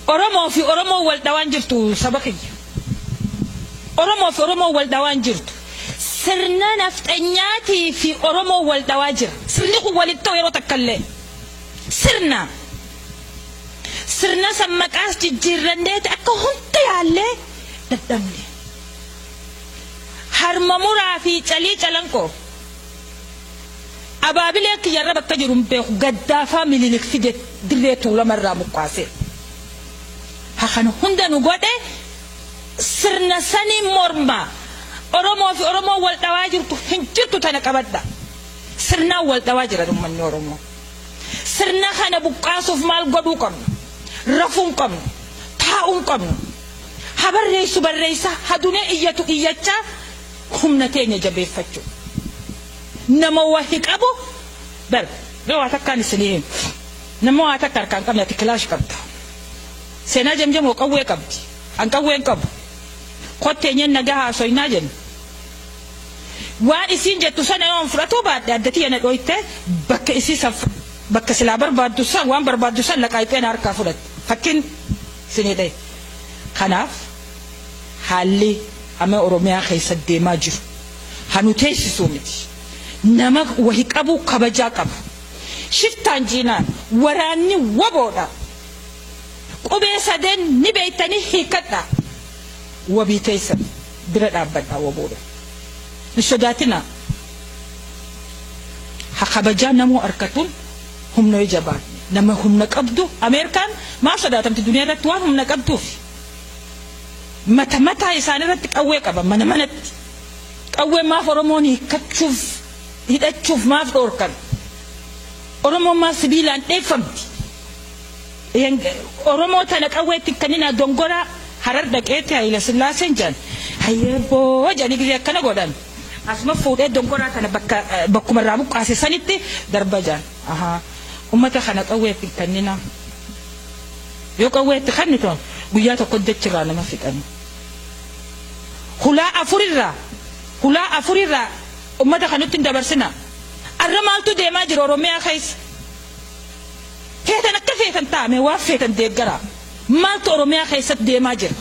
Oromoo fi Oromoo wal dhawaan jirtu saba kiyya. Oromoo fi Oromoo wal dhawaan jirtu. Sirna nafxanyaatii fi Oromoo wal dhawaa jira. Sirni kun walitti ta'u yeroo takka illee. Sirna. Sirna san maqaas jijjiirranneeti akka hunda yaallee dadhabne. Harma muraa fi calii calanqoo. Abaabilee kiyyarra bakka jiru hin beeku gaddaafaa Mililik fide dirree Tuulamarraa muqqaase. Hakan hunda nu godhe sirna sanii morma. Oromoo fi Oromoo wal dhawaa jirtu hin jirtu tana qabadha. Sirnaan wal dhawaa jira uummanni Oromoo. Sirna kana buqqaasuuf maal godhuu qabnu? Rafuu hin qabnu. Taa'uu hin qabnu. Ha barreessu barreessaa, ha dunee iyyatu iyyachaa humna teenya jabeeffachuu. Nama wahi qabu bar mee waa takkaan isinii hima. Nama waa takka harkaan qabne ati kilaash qabda. Seenaa jamjamoo qawwee qabdi. An qawwee hin qabu. Kotteenyeen nagaa haasoynaa jenna. Waan isiin jettu sana yoon fudhatuu baadhe adda tiyya na dhooyte bakka isii san bakka silaa barbaaddu san waan barbaaddu san laqaayxee na harkaa fudhatte. Fakkiin isinii dhaye. Kanaaf haalli amma Oromiyaa keessa deemaa jiru ha nu teessisuu miti. Nama wahi qabu kabajaa qaba. Shiftaan jiinaan waraanni waboodha. Qubee sadeen ni beektanii hiikkadhaa. Wabii teessan bira dhaabbadhaa waboodha. Hin sodaatinaa. Ha kabajaa namuu arkatuun humna yoo jabaanne. Nama humna qabdu Ameerikaan maaf sodaatamti duniyaa irratti waan humna qabduuf. Mata mataa isaanii irratti qawwee qaba mana manatti. Qawwee maaf Oromoon hiikkachuuf hidhachuuf maaf dhoorkan. Oromoon maaf sibiilaan dheeffamti. Oromoo tana qawwee itti kenninaa dongoraa Harar dhaqeetti Hayila Sillaaseen jedhan. Hayyee boo jedhanii gisee akkana godhan. Asuma fuudhee dongoraa kana bakka bakkuma irraa buqqaase sanitti darba jedhan. Ahaa. Ummata kana qawwee itti kenninaa. Yoo qawwee itti kennitu guyyaa tokko dachirraa nama fixani. Hulaa afurirraa hulaa afurirraa ummata kanutti hin dabarsina. Arra maaltu deemaa jira Oromiyaa keessa? Feetan akka feetan taa'ame waan feetan deeggaraa. Maaltu Oromiyaa keessatti deemaa jira?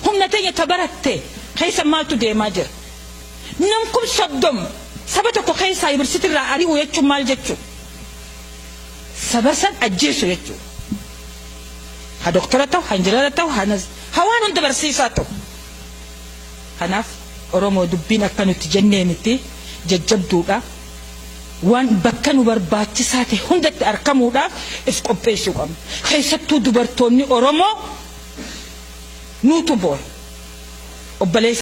Humna teenya ta baratte keessa maaltu deemaa jira? Nam kum 30 saba tokko keessaa yuunivarsiitii irraa ari'u jechuun maal jechuu? Saba san ajjeesu jechuu. Ha doktora ta'u, ha injinara ta'u, ha ha waan hunda barsiisaa ta'u. Kanaaf Oromoo dubbiin akka nuti jennee miti jajjabduudha. Waan bakka nu barbaachisaa ta'e hundatti arkamuudhaaf if qopheessuu qabna. Keessattuu dubartoonni Oromoo nuutu booya. Obboleessa